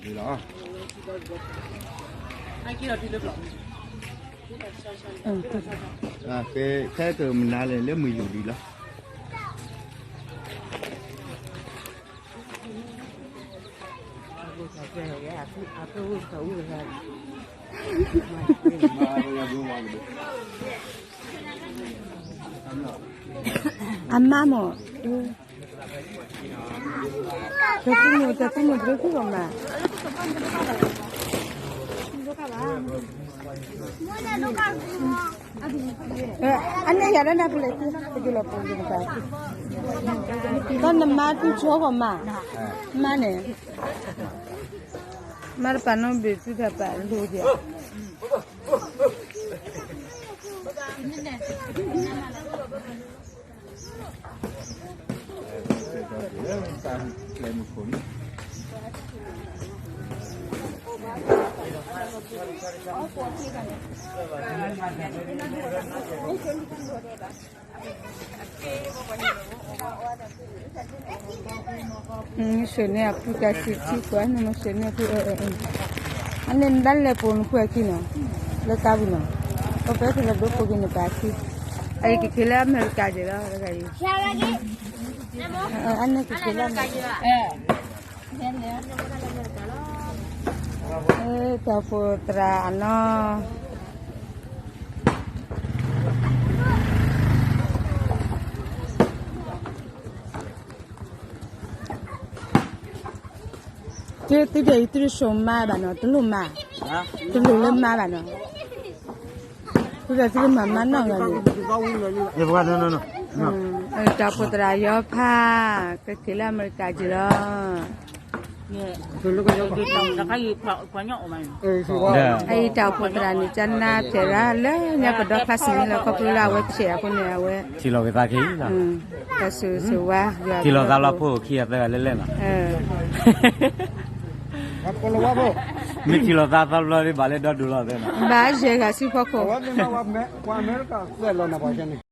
လီၤ. ဖဲကမနၤလဲၣ် လၢမုာ်ယူၤဒံးလီၤ. အမါမ့ၢ် တၢ်သူၣ်မုာ် တၢ်သူၣ်မုာ် တၢ်သူၣ်မုာ်မး. အန့ၣ်ယၤလၢနပလဲၤခံ တကလီၤပူၤကနတၢ်ခံ ဒီးနမါတူၢ်ဆိကီၢ်မး, မါန့ၣ် မါတပာ်နီၣ်ဘ့ၣ်သုတၢ်ပာ်လိၤဒံး. မ့ၢ်ဆိၣ်န့ၢ်အပူၤတၢ်စံးထံကွၢ်န့ၣ် မ့ၢ်ဆိၣ်န့ၢ်အပူၤ အန့ၣ်နတၢ်လဲၤပိာ်နဖုအခံနီၤ, လၢကါပူၤနီၤ, ပဖဲကလဲၤဒိဖိက့ၤနတၢ်ခံ, အအံၤကက့ၤလၢအမဲရကၤက့ၤလီၤ, အန့ၣ်ကက့ၤလၢအမဲရကၤ တၢ်ဖိသရၣ်အနီၢ် သုဒဲးအံၤသုတဆိၣ်မါဘၣ်နီၤ, တလိၣ်မါ, တလိၣ်လၢမါဘၣ်နီၤ, သုဒီးသုတမၤမါနီၢ်ဂၤန့ၣ်, တၢ်ဖိသရၣ်ယီၤဖး ကက့ၤလၢအမဲရကၤက့ၤလီၤ. အအံၤတၢ်အိၣ်ဖှိၣ်သရၣ်န့ၣ် ကနၢ်ဖျဲးရၣ်လၢညါကဒီဖျါစံးန့ၣ်လီၤ ခီဖျိလၢအဝဲဖျဲးအဃိန့ၣ် အဝဲ ထံၣ်လီၤက့ၤသးက့ၤလီၤ, တၢ်ဆိၣ်ဂ့ၤဆိၣ်ဝါ ထံၣ်လီၤသးလီၤဖိၣ်ခံအသၢဂၤလၢလဲၣ်နီၤ, မ့ၢ်ထံၣ်လီၤသးသီဘျီဒ်ဘၣ်လၢဒီဒိၣ်လီၤသဲနီၤ, ဘၣ်ယဲၢ်ဂၤဆံဖီခိၣ်, ပှၤအမဲရကၤသဲလီၤနၤပှၤကဲန့ၣ်